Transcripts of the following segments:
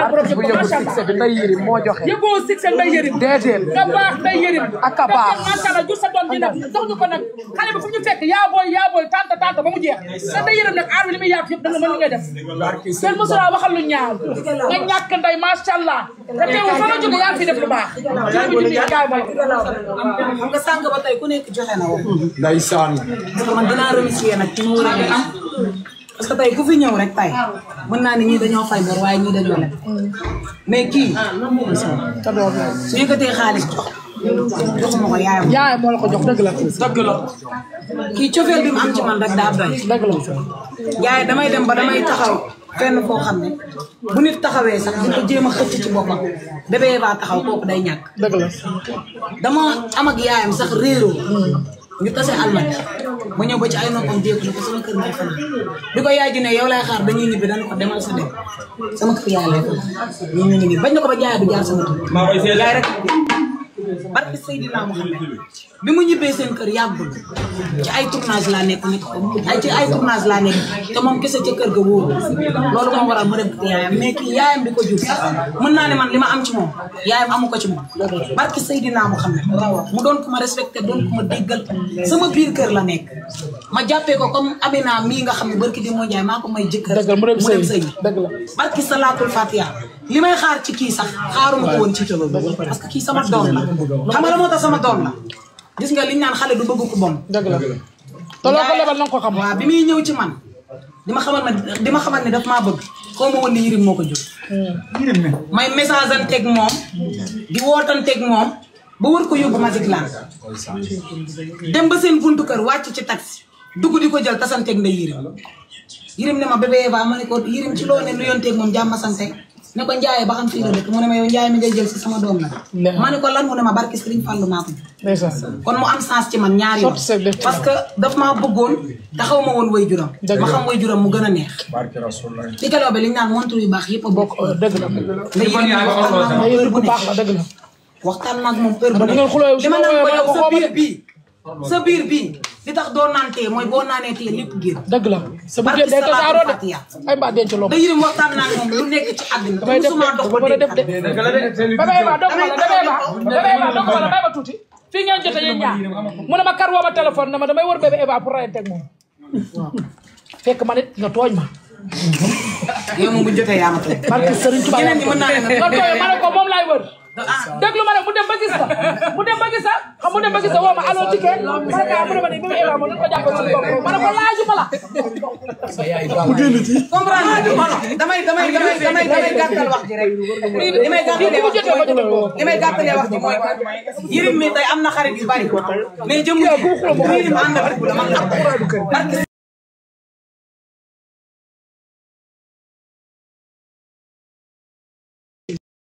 Ndeye Yërim moo joxe yëgoo succès Ndeye Yërim déedéet nga baax Ndeye Yërim ak a baax macha Allah jur sa doom ji nag dox ñu ko nag xale bi fu ñu fekk yaa booy tante ba mu jeex sa Ndeye Yërim nag aar bi li muy yaatu yëpp da nga mën li ngay def kenn mosula waxal lu ñaaw nga ñàkk Ndeye macha Allah te teewul fa la jóge yaa fi def lu baax jërëjëf ñu gaay mooy xam nga sànq ba tey ku nekk joxe na wax ndeysaan parce que man dinaa remercier nag ci ma war a am parce que tey ku fi ñëw rek tey mën naa ni ñii dañoo fay bor waaye ñii dañoo leb mais kii su yëkkatee xaalis joxuma ko yaayam moo la ko jox dëgg la kii cofeel bi mu am ci man rek daa doy dëgg la yaay damay dem ba damay taxaw fenn foo xam ne bu nit taxawee sax di ko jéem a xëcc ci boppam bébé baa taxaw kooku day ñàkk dëgg la dama am ak yaayam sax réeroo ñu tase almadi ma ñëw ba ci ay noppam jéegu ne ko sama kër ngay fanaan bi ko yaay ji ne yow lay xaar dañuy ñibbi dañ ko demal sa dem sama kër yaay lay fanaan ñu ñibbi bañ na ko ba jaay du jaar sama tur yaay rek barke Seydina Muhammad bi mu ñibbee seen kër yàggul ci ay tournage laa nekk ci ay tournage laa nekk te moom kese ca kër ga wóoru loolu moo waral ma dem kër yaayam mais kii yaayam di ko jur sax mën naa ne man li ma am ci moom yaayam amu ko ci moom barke Seydina Muhammad mu doon ko ma respecté doon ko ma déggal sama biir kër la nekk ma jàppee ko comme Amina mii nga xam ne barki di moo Njaay maa ko may jëkkër mu dem sëy barki salaatul fatiha li may xaar ci kii sax xaaruma ko woon ci parce que kii sama doom la xam nga la moo tax sama doom la gis nga liñ naan xale du bëgg ko bon dëgg la te loo ko lebal na nga ko xam waaw bi muy ñëw ci man di ma xamal ne daf maa bëgg xaw ma woon ni Yërim moo ko jur may message an teg moom di wootan teg moom ba wër ko yóbbu Magic Land dem ba seen buntu kër wàcc ci taxi dugg di ko jël tasanteeg Ndeye Yërim ne ma bébé Eva ma ne ko Yërim ci loo ne lu yonteeg moom jàmm sante ne ko Ndiaye ba xam fii la dëkk mu ne ma yow Ndiaye mi ngay jël si sama doom la ma ne ko lan mu ne ma barki Serigne Fallou maa ko kon mu am sens ci man ñaari yoon parce que daf maa bëggoon te xaw ma woon way juram ma xam way juram mu gën a neex di galoo bi liñ naan montre yu baax yëpp a bokk dëgg la bu baax la dëgg la waxtaan nag moom heure bu nekk li ma naan ko yow sa biir bii li tax doo naan tee mooy boo naanee tee lépp génn dëgg la sa bu génn day tasaaroo de ay mbaa denc loo Ndeye Yërim waxtaan naa moom lu nekk ci àddina te musuma dox ba def de bébé Eva dog ma la may ma tuuti fii ngeen jote yéen ñaar mu ne ma kar woo ma téléphone ne ma damay wër bébé Eva pour rayante ak moom fekk ma nit nga tooñ ma yow moom bu jotee yaa ma tooñ parce que Serigne Touba ñeneen ñi mën naa ne nga tooñ ma ne ko moom laay wër déglu ma ne mu dem ba gis mu dem ba gis woo ma allo Tike ma ne ko mu ne ma ne bébé Eva moom dañ ko jàppal suñu bopp ma ne ko laaju ma la comprendre damay gàttal wax ji rek li may gàttalee wax ji mooy Yërim mi tey am na xarit yu bari mais jëm Yërim ànd ak la man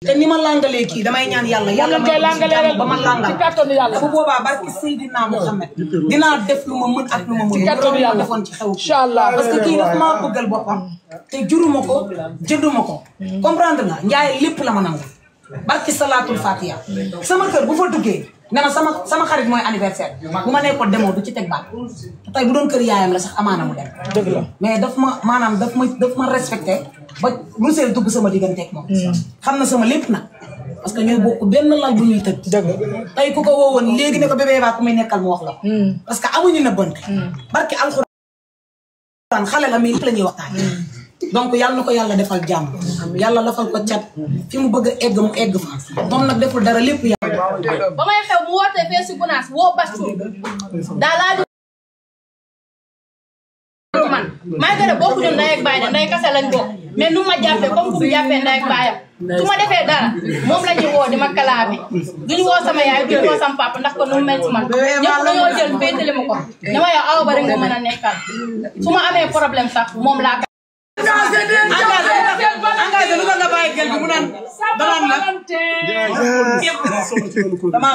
te ni ma langalee kii damay ñaan yàlla koy langalee ba ma langal ci kàttanu yàlla bu boobaa barki Seydina Muhammad dinaa def lu ma mën ak lu ma mën ci kàttanu yàlla defoon ci xew incha allah parce que kii dafa maa bëggal boppam te juruma ko jënduma ko comprendre nga Njaay lépp la ma nangu barki salaatul fatiha sama kër bu fa duggee ne ma sama xarit mooy anniversaire bu ma nekkoon demoo du ci teg baat te tey bu doon kër yaayam la sax amaana mu dem dëgg la mais daf ma respecté ba lu see dugg sama digganteeg moom xam na sama lépp nag parce que ñooy bokk benn lal bu ñuy tëj tey ku ko woowoon léegi ne ko bébé Eva ku muy nekkal mu wax la parce que amuñu na bënk barki alxuraan xale la mais lépp la ñuy waxtaan donc yàlla na ko yàlla defal jàmm yàlla lafal ko cat fi mu bëgg a egg mu egg fa moom nag deful dara lépp yàlla. ba may xew mu wootee fee si Gunaas woo Bastour daa laa man maa ngi gën a bokk ñun ndey ak baay ne ndey kase lañ bokk mais nu ma jàppee comme fu mu jàppee ndey ak baayam su ma defee dara moom la ñuy woo di ma kalaabi duñu woo sama yaay duñu woo sama papa ndax ko nu mel si man ñëpp dañoo jël féetale ma ko dama yow awa ba rek nga mën a nekkal su ma amee problème sax moom laa engagé lu nga bàyyi gel bi mu naan danaan nag dama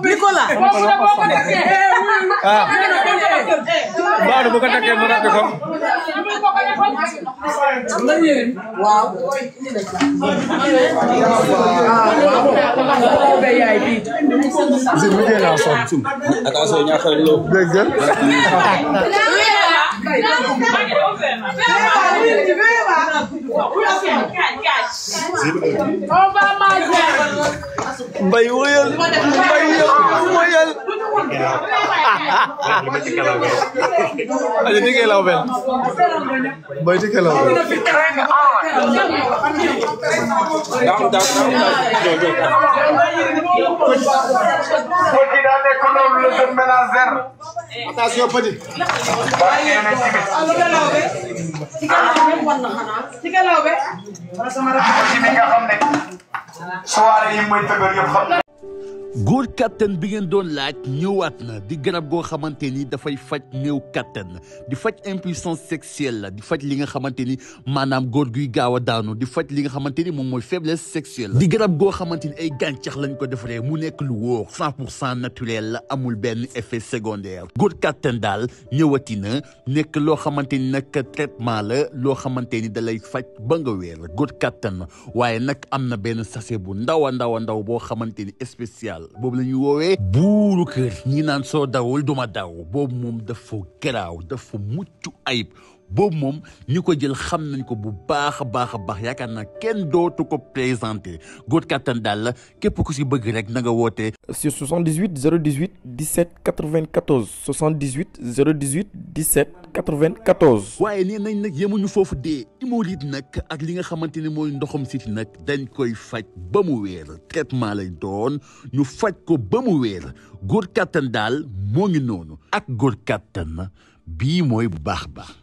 Nicolas Baadu bu ko takkee mu ràbbi ko. waaw Attention ñaxal lo. Dégg Mbay woyal Aja tinggal law ben. Mbay tinggal law. Attention petit. góor kattan bi ngeen doon laaj ñëwaat na di garab goo xamante ni dafay faj néew kattan di faj impuissance sexuelle la di faj li nga xamante ni maanaam góor guy gaaw a daanu di faj li nga xamante ni moom mooy faiblesse sexuelle di garab goo xamante ni ay gàncax lañ ko defaree mu nekk lu wóor 100% naturel la amul benn effet secondaire góor kattan daal ñëwati na nekk loo xamante ni nag traitement la loo xamante ni da lay faj ba nga wér góor kattan waaye nag am na benn sachet bu ndaw a ndaw boo xamante ni spécial boobu la ñuy woowee buuru kër ñi naan soo dawul duma daw boobu moom dafa garaaw dafa mucc ayib boobu moom ñu ko jël xam nañ ko bu baax a baax yaakaar naa kenn dootu ko présenté góor kattan daal la képp ku si bëgg rek na nga woote sur 78 018 17 94 78 018 17 94. waaye nee nañ nag yemuñu foofu dee hémorroïde nag ak li nga xamante ne mooy ndoxam siti nag dañ koy faj ba mu wéer traitement lay doon ñu faj ko ba mu wéer góor kattan daal moo ngi noonu ak góor kattan bii mooy bu baax